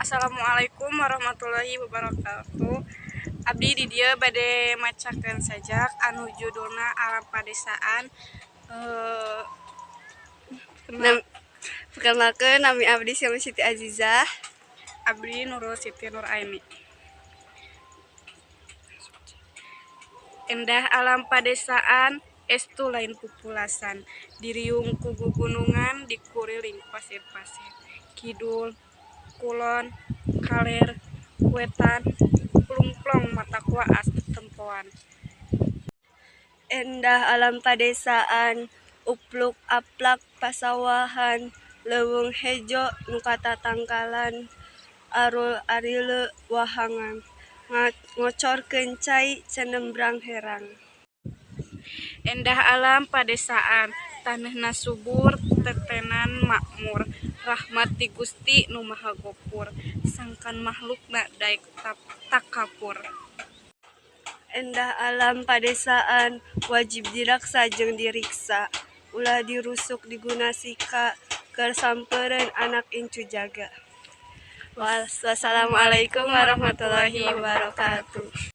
Assalamualaikum warahmatullahi wabarakatuh. Abdi di dieu bade macakeun sajak anu judulna Alam Padesaan. Perkenalkeun, nami abdi Silmi Siti Azizah. Abdi Nurul Siti Nur Aini. Endah alam padesaan, estu lain pupulasan, diriung ku gugunungan, dikuriling pasir-pasir. Kidul, kulon, kaler, wetan, plungplong matak waas tetempoan. Endah alam padesaan, upluk aplak pasawahan, leuweung hejo nu katatangkalan, arul arileuh wahangan, ngocorkeun cai cenembrang herang. Endah alam padesaan, taneuhna subur, tetenan makmur, rahmat ti Gusti Nu Maha Gopur, sangkan mahlukna daek takapur. Endah alam padesaan, wajib diraksa jeung diriksa, ulah dirusuk diguna sika, keur sampeureun anak incu jaga. Wassalamualaikum warahmatullahi wabarakatuh.